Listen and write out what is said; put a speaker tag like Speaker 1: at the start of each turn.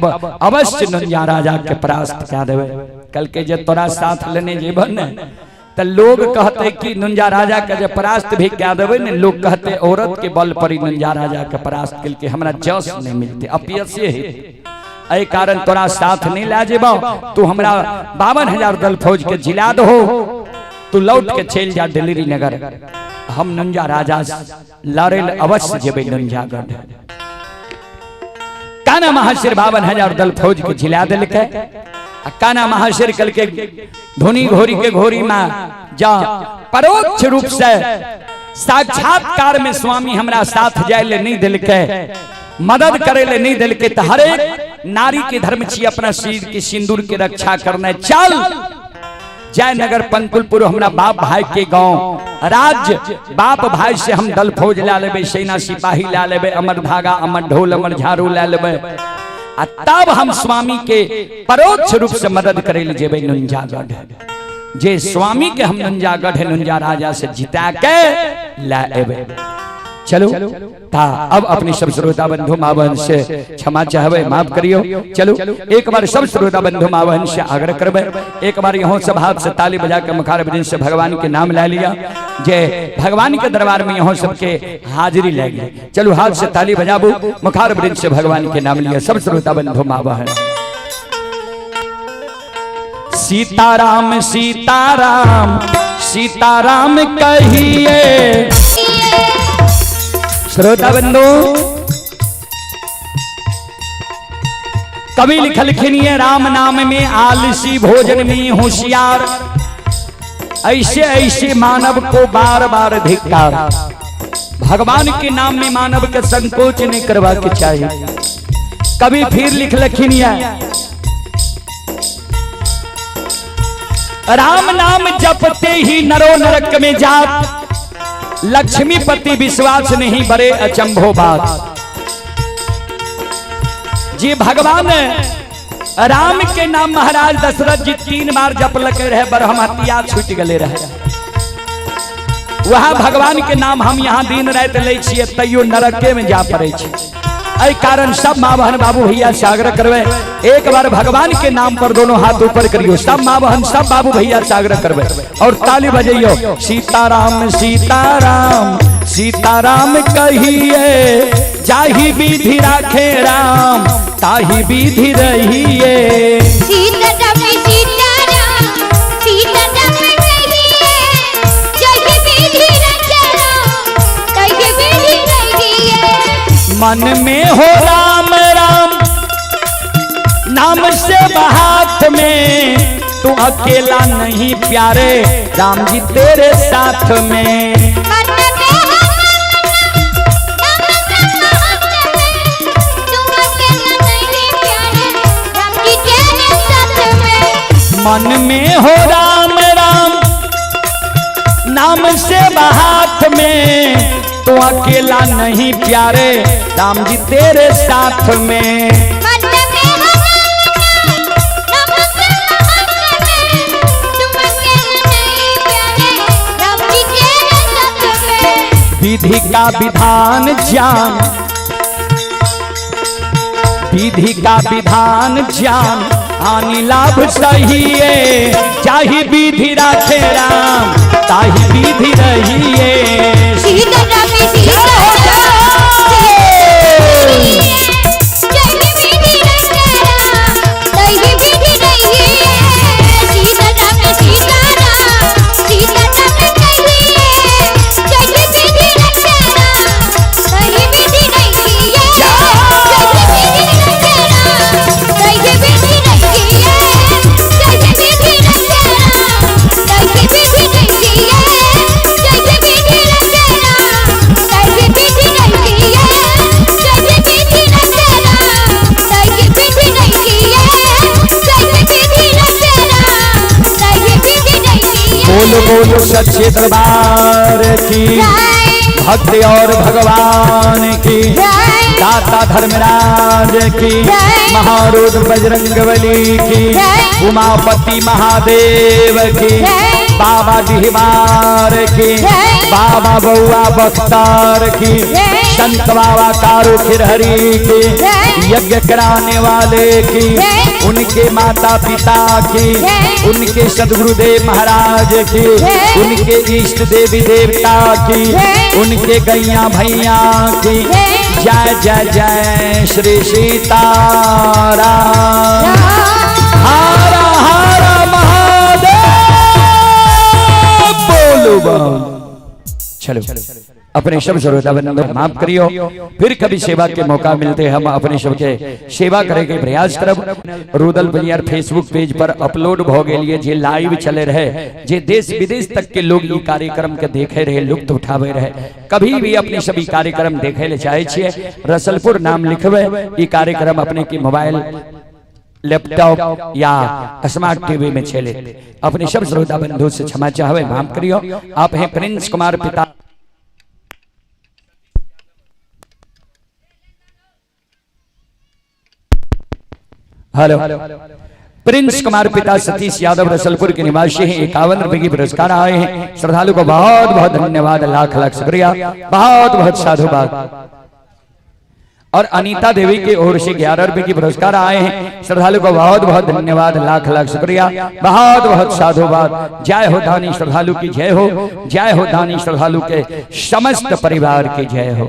Speaker 1: तब अवश्य नुंजा राजा के परास्त कए देबै। कहलकै जे तोरा साथ लेने जेबह ने तऽ लोग कहते कि नुंजा राजा के जे परास्त भी कए देबै ने, लोग कहते औरत के बल पर ही नुंजा राजा के परास्त केलकै, हमरा जस नहीं मिलते, अपयसे हेतै। एहि कारण तोरा साथ नहीं लए जेबह, तू हमरा 52,000 दल फौज के जिला दहो, तू लौट के चलि जा दिल्ली नगर, हम नुंजा राजा लड़े लए अवश्य जेबै नुंजागढ़। काना महाशिर 52,000 दल फौज के झिला देलकै। आ काना महाशिर कहलकै धोनी घोड़ी के घोड़ी में जा परोक्ष रूप से साक्षात्कार में स्वामी हमरा साथ जाय ले नहीं देलकै, मदद करे ले नहीं देलकै, तऽ हरेक नारी के धर्म छी अपना सिर के सिंदूर के रक्षा करना। चल जयनगर पंकुलपुर हमरा बाप भाई के गांव राज्य, बाप भाई से हम दल फौज ला लेबै, सेना सिपाही ला लेबै, अमर धागा अमर ढोल अमर झाड़ू ला लेबै, आ तब हम स्वामी के परोक्ष रूप से मदद करे ले जेबै नुंजागढ़। जे स्वामी के हम नुंजागढ़ नुंजा राजा से जिता के ला एबै। चलो ता अब अपनी सब श्रोता बंधु माँ बहन से क्षमा चाहबे, माफ करियो। चलो एक बार सब श्रोता बंधु माँ बहन से आग्रह करबे, एक बार यहाँ सब हाथ से ताली बजा के मुखार बिन से भगवान के नाम ला लिया, जे भगवान के दरबार में यहाँ सबके हाजिरी लगी। चलो हाथ से ताली बजाबू, मुखार बिन से भगवान के नाम लिया सब श्रोता बंधु माँ बहन। सीताराम सीताराम सीताराम कहिए। श्रोता बंधु कवि लिखलखिन ये राम नाम में आलसी भोजन में होशियार, ऐसे ऐसे मानव को बार बार धिक्कार। भगवान के नाम में मानव के संकोच नहीं करवा के चाहिए। कवि फिर लिखलखिन ये राम नाम जपते ही नरो नरक में जात, लक्ष्मीपति विश्वास नहीं बड़े अचंभो बात। जी भगवान राम के नाम महाराज दशरथ जी 3 बार जप लगे रहे, ब्रह्म हत्या छूट गए रहे। वह भगवान के नाम हम यहाँ दिन रात लै छियै तैयो नरके में जा पड़े छै। एहि कारण सब माँ बहन बाबू भैया से आग्रह करबै, एक बार भगवान के नाम पर दोनों हाथ ऊपर करियो। सब माँ बहन सब बाबू भैया से आग्रह करबै और ताली बजैयो। सीताराम सीताराम सीताराम कहिए, जाहि विधि राखे राम ताहि विधि रहिए।
Speaker 2: सीताराम सीताराम सीताराम कहिए, जाहि विधि राखे राम ताहि विधि रहिए।
Speaker 1: मन में हो राम राम नाम से हाथ में, तू अकेला नहीं प्यारे राम जी तेरे साथ में।
Speaker 2: मन में हो राम राम नाम से हाथ में, तू अकेला नहीं प्यारे राम जी तेरे साथ में।
Speaker 1: मन में हो राम राम नाम से हाथ में, तू अकेला नहीं प्यारे राम जी तेरे साथ में।
Speaker 2: मन में हो राम राम नाम से हाथ में, तुम अकेला नहीं प्यारे राम जी तेरे साथ में।
Speaker 1: विधि का विधान ज्ञान, विधि का विधान ज्ञान हानि लाभ सहिए, चाहे विधि राखे राम ताहि विधि रहिए।
Speaker 2: सीताराम
Speaker 1: जय हो, जय
Speaker 2: सीताराम
Speaker 1: हो।
Speaker 2: जय विधि रखे राम ताहि विधि रहिए। सीताराम सीताराम सीताराम कहिए, जय विधि रखे राम ताहि विधि रहिए। जय विधि रखे राम ताहि विधि रहिए। जय विधि रखे राम ताहि विधि रहिए। जय विधि रखे राम ताहि विधि रहिए। जय विधि रखे राम ताहि विधि रहिए। जय विधि रखे राम ताहि विधि रहिए।
Speaker 1: बोल बोल सच्चे दरबार की,
Speaker 2: जय
Speaker 1: भक्ति और भगवान की,
Speaker 2: जय
Speaker 1: दाता धर्मराज की,
Speaker 2: जय।
Speaker 1: महारुद्र बजरंगबली की,
Speaker 2: जय।
Speaker 1: उमापति महादेव की,
Speaker 2: जय।
Speaker 1: बाबा डिहबार की,
Speaker 2: जय।
Speaker 1: बाबा बउआ बख्तार की,
Speaker 2: जय।
Speaker 1: संत बाबा कारू खिरहरी की, यज्ञ कराने वाले की, उनके माता पिता की, उनके सदगुरुदेव महाराज की, उनके इष्ट देवी देवता की, उनके गैया भैया की जय जय जय श्री सीताराम। हर हर महादेव बोलो बम। चलो अपने सब श्रोता बंधु माफ करियो, फिर कभी सेवा के मौका मिलते हम अपने सबके सेवा करे के प्रयास करब। रुदल भैया फेसबुक पेज पर अपलोड भ गेलिए, जे लाइव चले रहे, जे देश विदेश तक के लोग ई कार्यक्रम के देखे रहे, लुत्फ उठावे रहे। कभी भी अपने सभी कार्यक्रम देखे ले चाहे छिए, रसलपुर नाम लिखबे, ई कार्यक्रम अपने की मोबाइल, लैपटॉप या स्मार्ट टीवी में चले। अपने सब श्रोता बंधु से क्षमा चाहवे, माफ करियो। आप हैं प्रिंस कुमार पिता। हेलो, प्रिंस कुमार पिता सतीश यादव रसलपुर के निवासी हैं। 51 रुपए की पुरस्कार आए हैं। श्रद्धालु को बहुत बहुत धन्यवाद, लाख लाख शुक्रिया, बहुत बहुत साधुवाद। और अनीता देवी की ओर से 11 रुपए की पुरस्कार आए हैं। श्रद्धालु को बहुत बहुत धन्यवाद, लाख लाख शुक्रिया, बहुत बहुत साधुवाद। जय हो दानी श्रद्धालु की जय हो, जय हो दानी श्रद्धालु के समस्त परिवार की जय हो।